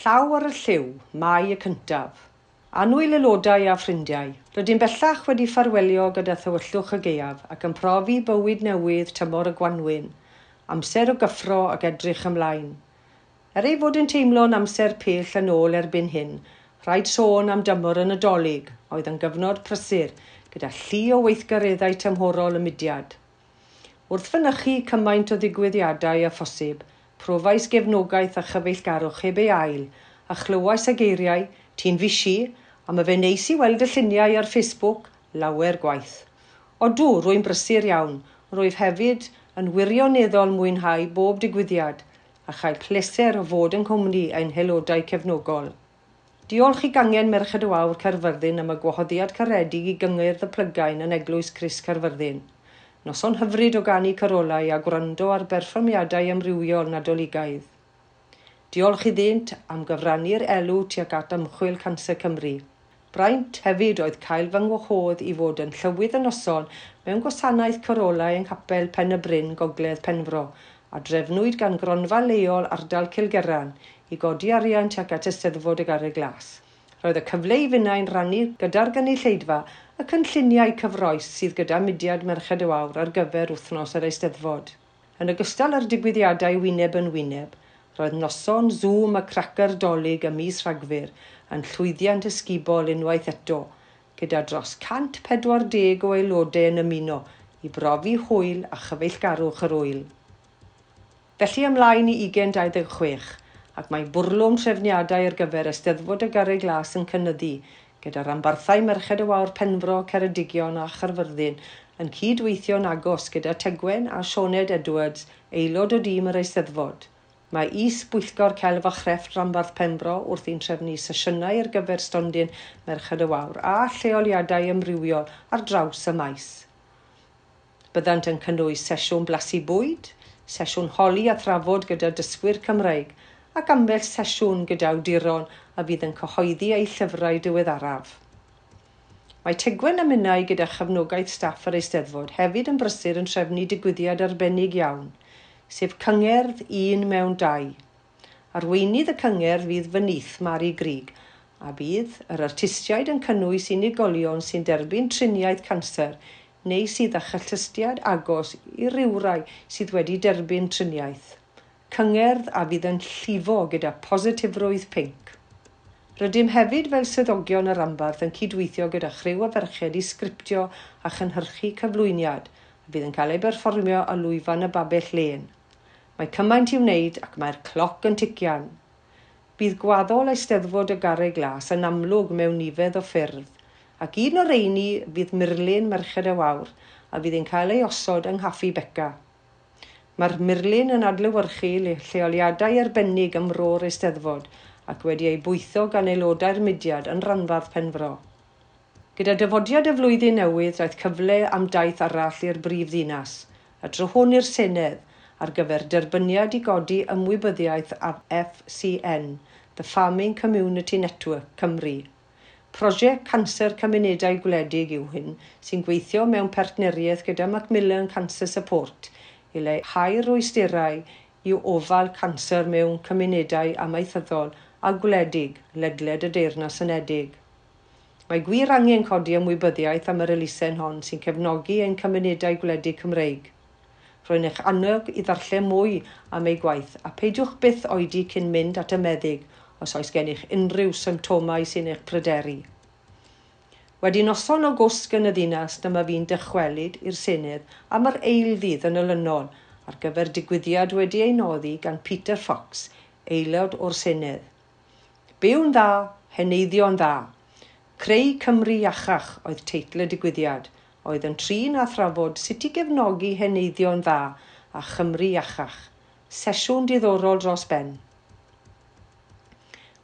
Llaw ar y llyw, Mai y cyntaf. Annwyl aelodau a ffrindiau, rydym bellach wedi ffarwelio gyda thywyllwch y gaeaf ac yn profi bywyd newydd tymor y gwanwyn, amser o gyffro ac edrych ymlaen. Er ei fod yn teimlo'n amser pell yn ôl erbyn hyn, rhaid sôn am dymor y Nadolig, oedd yn gyfnod prysur gyda llu o weithgareddau tymhorol y mudiad. Wrth fynychu cymaint o ddigwyddiadau â phosib, profais gefnogaeth a chyfeillgarwch heb ei ail, a chlywais y geiriau, "Ti'n fishi, a ma' fe'n neis i weld y lluniau ar Facebook", lawer gwaith. Odw, rwy'n brysur iawn, rwyf hefyd yn wirioneddol mwynhau bob digwyddiad a chael pleser o fod yng nghwmni ein haelodau cefnogol. Diolch i gangen Merched y Wawr Caerfyrddin am y gwahoddiad caredig i gyngerdd y Plygain yn Eglwys Crist Caerfyrddin. Noson hyfryd o ganu carolau a gwrando ar berfformiadau amrywiol Nadoligaidd. Diolch iddynt am gyfrannu'r elw tuag at ymchwil Canser Cymru. Braint hefyd oedd cael fy ngwahodd i fod yn llywydd y noson mewn gwasanaeth carolau yng Nghapel Pen y Bryn, Gogledd Penfro, a drefnwyd gan gronfa leol ardal Cilgerran i godi arian tuag at Eisteddfod y Garreg Las. Roedd y cyfle i finnau'n rhannu gyda'r gynulleidfa y cynlluniau cyffrous sydd gyda mudiad Merched y Wawr ar gyfer wythnos yr Eisteddfod. Yn ogystal â'r digwyddiadau wyneb yn wyneb, roedd noson Zoom y Cracer Dolig ym mis Rhagfyr yn llwyddiant ysgubol unwaith eto, gyda dros 140 o aelodau yn ymuno i brofi hwyl a chyfeillgarwch yr ŵyl. Felly ymlaen i 2026, ac mae bwrlwm trefniadau ar gyfer Eisteddfod y Garreg Las yn cynyddu, gyda rhanbarthau Merched y Wawr Penfro, Ceredigion a Chaerfyrddin yn cydweithio'n agos gyda Tegwen a Sioned Edwards, aelod o dîm yr Eisteddfod. Mae is-bwyllgor Celf a Chrefft Rhanbarth Penfro wrthi'n trefnu sesiynau ar gyfer stondin Merched y Wawr a lleoliadau amrywiol ar draws y maes. Byddant yn cynnwys sesiwn blasu bwyd, sesiwn holi a thrafod gyda dysgwyr Cymraeg ac ambell sesiwn gyda awduron a fydd yn cyhoeddi eu llyfrau diweddaraf. Mae Tegwen a minnau gyda chefnogaeth staff yr Eisteddfod hefyd yn brysur yn trefnu digwyddiad arbennig iawn, sef Cyngerdd Un Mewn Dau. Arweinydd y cyngerdd fydd fy nith Mari Grug, a bydd yr artistiaid yn cynnwys unigolion sy'n derbyn triniaeth canser neu sydd â chysylltiad agos i rywrai sydd wedi derbyn triniaeth. Cyngerdd a fydd yn llifo gyda positifrwydd pinc. Rydym hefyd fel swyddogion y rhanbarth yn cydweithio gyda chriw o ferched i sgriptio a chynhyrchu cyflwyniad a fydd yn cael ei berfformio ar lwyfan y Babell Lên. Mae cymaint i'w wneud ac mae'r cloc yn tician. Bydd gwaddol Eisteddfod y Garreg Las yn amlwg mewn nifer o ffyrdd, ac un o'r rheini fydd murlun Merched y Wawr a fydd yn cael ei osod yng Nghaffi Beca. Mae'r murlun yn adlewyrchu lleoliadau arbennig ym mro'r Eisteddfod ac wedi ei bwytho gan aelodau'r mudiad yn rhanbarth Penfro. Gyda dyfodiad y flwyddyn newydd daeth cyfle am daith arall i'r brif ddinas, y tro hwn i'r Senedd, ar gyfer derbyniad i godi ymwybyddiaeth am FCN, The Farming Community Network, Cymru. Prosiect Canser Cymunedau Gwledig yw hyn, sy'n gweithio mewn partneriaeth gyda Macmillan Cancer Support i leihau'r rhwystrau i ofal canser mewn cymunedau amaethyddol a gwledig ledled y Deyrnas Unedig. Mae gwir angen codi ymwybyddiaeth am yr elusen hon sy'n cefnogi ein cymunedau gwledig Cymreig. Rwy'n eich annog i ddarllen mwy am ei gwaith a peidiwch byth oedi cyn mynd at y meddyg os oes gennych unrhyw symptomau sy'n eich pryderu. Wedi noson o gwsg yn y ddinas, dyma fi'n dychwelyd i'r Senedd am yr eilddydd yn olynol ar gyfer digwyddiad wedi ei noddi gan Peter Fox, aelod o'r Senedd. Byw'n dda, heneiddio'n dda. Creu Cymru Iachach oedd teitl y digwyddiad, oedd yn trin a thrafod sut i gefnogi heneiddio'n dda a Chymru iachach. Sesiwn diddorol dros ben.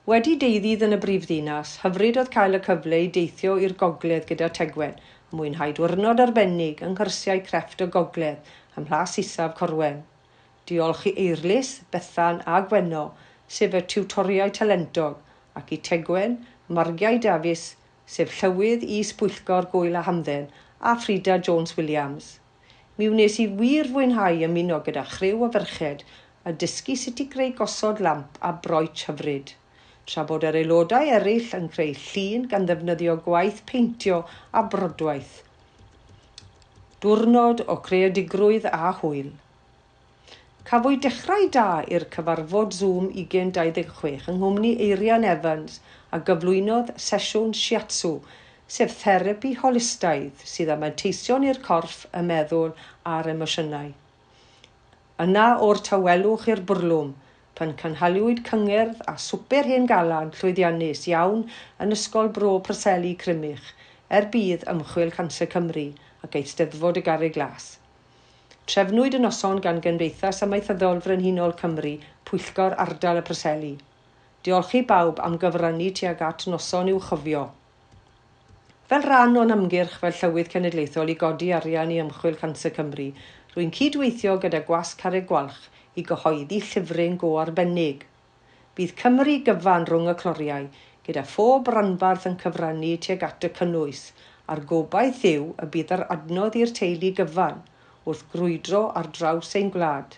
Wedi deuddydd yn y brifddinas, hyfryd oedd cael y cyfle i deithio i'r gogledd gyda Tegwen a mwynhau diwrnod arbennig yng nghyrsiau crefft y gogledd ym Mhlas Isaf Corwen. Diolch i Eirlys, Bethan a Gwenno, sef y tiwtoriaid talentog, ac i Tegwen, Margiau Davies, sef llywydd is-bwyllgor Gŵyl a Hamdden, a Frida Jones-Williams. Mi wnes i wir fwynhau ymuno gyda chriw o ferched a dysgu sut i greu gosod lamp a broetsh hyfryd. tra bod yr aelodau eraill yn creu llun gan ddefnyddio gwaith peintio a brodwaith. Diwrnod o creadigrwydd a hwyl. Cafwyd dechrau da i'r cyfarfod Zoom 2026 yng nghwmni Eirian Evans a gyflwynodd sesiwn shiatsu, sef therapi holistaidd sydd â manteision i'r corff, y meddwl a'r emosiynau. Yna o'r tawelwch i'r bwrlwm, pan cynhaliwyd cyngerdd a swper hen galan llwyddiannus iawn yn Ysgol Bro Preseli Crymych er budd Ymchwil Canser Cymru ac Eisteddfod y Garreg Glas. Trefnwyd y noson gan Gymdeithas Amaethyddol Frenhinol Cymru, Pwyllgor Ardal y Preseli. Diolch i bawb am gyfrannu tuag at noson i'w chofio. Fel rhan o'n ymgyrch fel Llywydd Cenedlaethol i godi arian i Ymchwil Canser Cymru, rwy'n cydweithio gyda Gwasg Carreg Gwalch i gyhoeddi llyfryn go arbennig. Bydd Cymru gyfan rhwng y cloriau, gyda phob ranbarth yn cyfrannu tuag at y cynnwys, a'r gobaith yw y bydd yr adnodd i'r teulu gyfan wrth grwydro ar draws ein gwlad.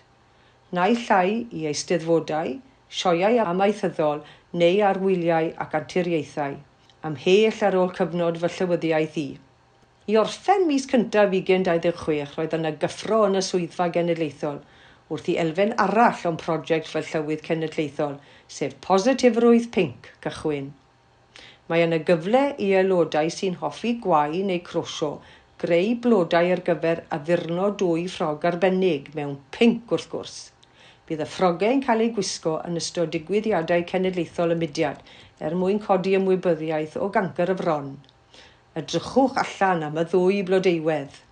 Naill ai i eisteddfodau, sioeau amaethyddol neu ar wyliau ac anturiaethau. Ymhell ar ôl cyfnod fy llywyddiaeth i. I orffen mis cyntaf 2026 roedd yna gyffro yn y swyddfa genedlaethol wrth i elfen arall o'n prosiect fel Llywydd Cenedlaethol, sef Positifrwydd Pinc, cychwyn. Mae yna gyfle i aelodau sy'n hoffi gwau neu crosio greu blodau ar gyfer addurno dwy ffrog arbennig, mewn pinc wrth gwrs. Bydd y ffrogau yn cael eu gwisgo yn ystod digwyddiadau cenedlaethol y mudiad er mwyn codi ymwybyddiaeth o gancr y fron. Edrychwch allan am y ddwy blodeuwedd.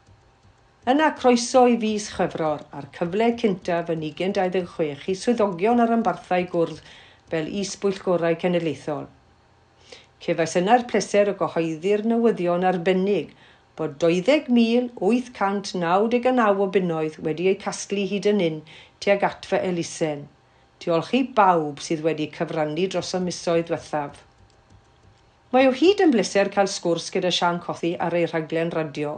Yna croeso i fis Chwefror a'r cyfle cyntaf yn 2026 i swyddogion ar ranbarthau gwrdd fel is-bwyllgorau cenedlaethol. Cefais yna'r pleser o gyhoeddi'r newyddion arbennig bod 20,899 o bunnoedd wedi eu casglu hyd yn hyn tuag at fy elusen. Diolch i bawb sydd wedi cyfrannu dros y misoedd diwethaf. Mae o hyd yn bleser cael sgwrs gyda Sian Cothi ar ei rhaglen radio,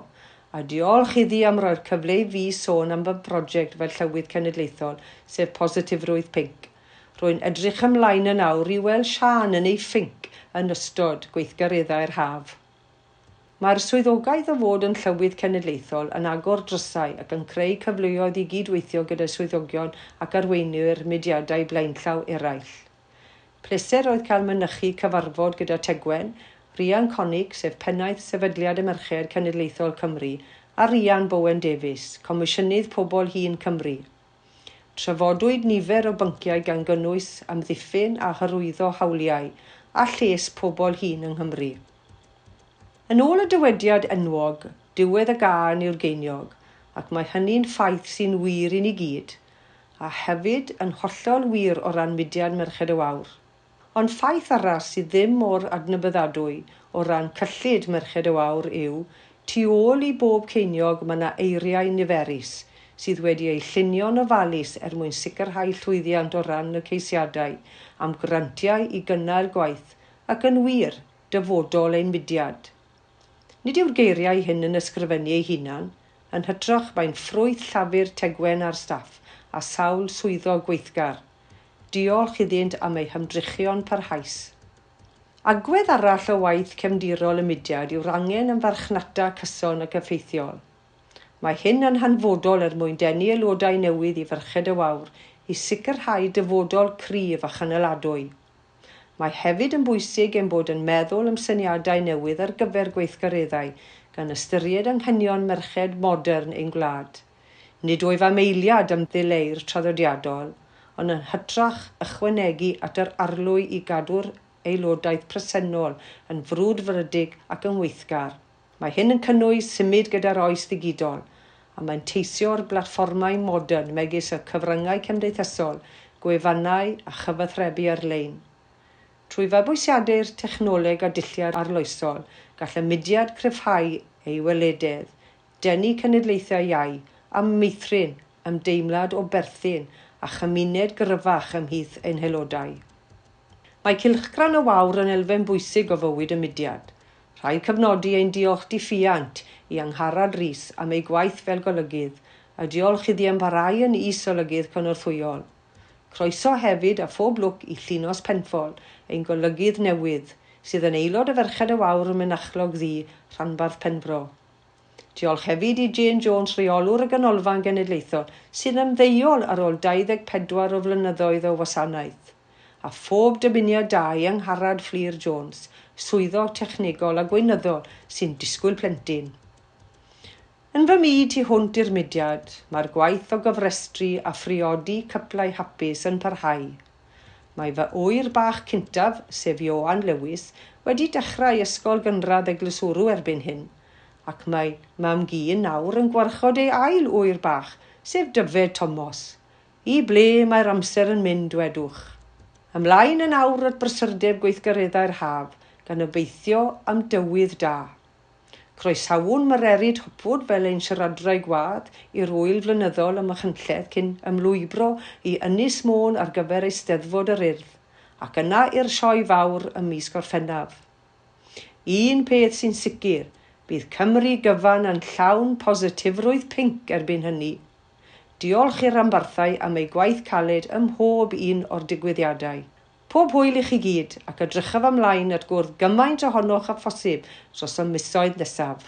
a diolch iddi am roi'r cyfle i fi sôn am fy prosiect fel Llywydd Cenedlaethol, sef Positifrwydd Pinc. Rwy'n edrych ymlaen yn awr i weld Sian yn ei phinc yn ystod gweithgareddau'r haf. Mae'r swyddogaeth o fod yn Llywydd Cenedlaethol yn agor drysau ac yn creu cyfleoedd i gydweithio gyda swyddogion ac arweinwyr mudiadau blaenllaw eraill. Pleser oedd cael mynychu cyfarfod gyda Tegwen, Rhian Connick, sef pennaeth Sefydliad y Merched Cenedlaethol Cymru, a Rhian Bowen Davies, Comisiynydd Pobl Hŷn Cymru. Trafodwyd nifer o bynciau gan gynnwys amddiffyn a hyrwyddo hawliau a lles pobl hŷn yng Nghymru. Yn ôl y dywediad enwog, diwedd y gân yw'r geiniog, ac mae hynny'n ffaith sy'n wir i ni gyd, a hefyd yn hollol wir o ran mudiad Merched y Wawr. Ond ffaith arall sydd ddim mor adnabyddadwy o ran cyllid Merched y Wawr yw, tu ôl i bob ceiniog mae yna eiriau niferus sydd wedi eu llunio'n ofalus er mwyn sicrhau llwyddiant o ran y ceisiadau am grantiau i gynnal gwaith ac yn wir, dyfodol ein mudiad. Nid yw'r geiriau hyn yn ysgrifennu eu hunan, yn hytrach mae'n ffrwyth llafur Tegwen a'r staff a sawl swyddog gweithgar. Diolch iddynt am eu hymdrechion parhaus. Agwedd arall o waith cefndirol y mudiad yw'r angen am farchnata cyson ac effeithiol. Mae hyn yn hanfodol er mwyn denu aelodau newydd i Ferched y Wawr i sicrhau dyfodol cryf a chynaladwy. Mae hefyd yn bwysig ein bod yn meddwl am syniadau newydd ar gyfer gweithgareddau gan ystyried anghenion merched modern ein gwlad. Nid wyf am eiliad am ddileu'r traddodiadol, ond yn hytrach ychwanegu at yr arlwy i gadw'r aelodaeth presennol yn frwdfrydig ac yn weithgar. Mae hyn yn cynnwys symud gyda'r oes ddigidol, a mae'n teisio'r blatfformau modern megis y cyfryngau cymdeithasol, gwefannau a chyfathrebu ar-lein. Trwy fabwysiadu'r technoleg a dulliau arloesol, gall y mudiad cryfhau ei welededd, denu cenedlaethau iau a meithrin ymdeimlad o berthyn a chymuned gryfach ymhlith ein haelodau. Mae cylchgrawn y Wawr yn elfen bwysig o fywyd y mudiad. Rhaid cyfnodi ein diolch diffuant i Angharad Rees am ei gwaith fel golygydd, a diolch iddi am barhau yn is-olygydd cynorthwyol. Croeso hefyd a phob lwc i Llinos Penfol, ein golygydd newydd, sydd yn aelod o Ferched y Wawr ym Mynachlog Ddu, Rhanbarth Penfro. Diolch hefyd i Jane Jones, rheolwr y Ganolfan Genedlaethol, sy'n ymddeol ar ôl 24 o flynyddoedd o wasanaeth. A phob dymuniad da i Angharad Fflur Jones, swyddog technegol a gweinyddol sy'n disgwyl plentyn. Yn fy myd tu hwnt i'r mudiad, mae'r gwaith o gofrestru a phriodi cyplau hapus yn parhau. Mae fy ŵyr bach cyntaf, sef Ioan Lewis, wedi dechrau ysgol gynradd Eglwyswrw erbyn hyn, ac mae mam-gu nawr yn gwarchod ei ail ŵyr bach, sef Dyfed Tomos. I ble mae'r amser yn mynd, dwedwch? Ymlaen yn awr at brysurdeb gweithgareddau'r haf, gan obeithio am dywydd da. Croesawwn Mererid Hopwood fel ein siaradwraig wadd i'r ŵyl flynyddol ym Machynlleth cyn ymlwybro i Ynys Môn ar gyfer Eisteddfod yr Urdd, ac yna i'r Sioe Fawr ym mis Gorffennaf. Un peth sy'n sicr, bydd Cymru gyfan yn llawn positifrwydd pinc erbyn hynny. Diolch i'r rhanbarthau am eu gwaith caled ym mhob un o'r digwyddiadau. Pob hwyl i chi gyd ac edrychaf ymlaen at gwrdd gymaint ohonoch â phosib dros y misoedd nesaf.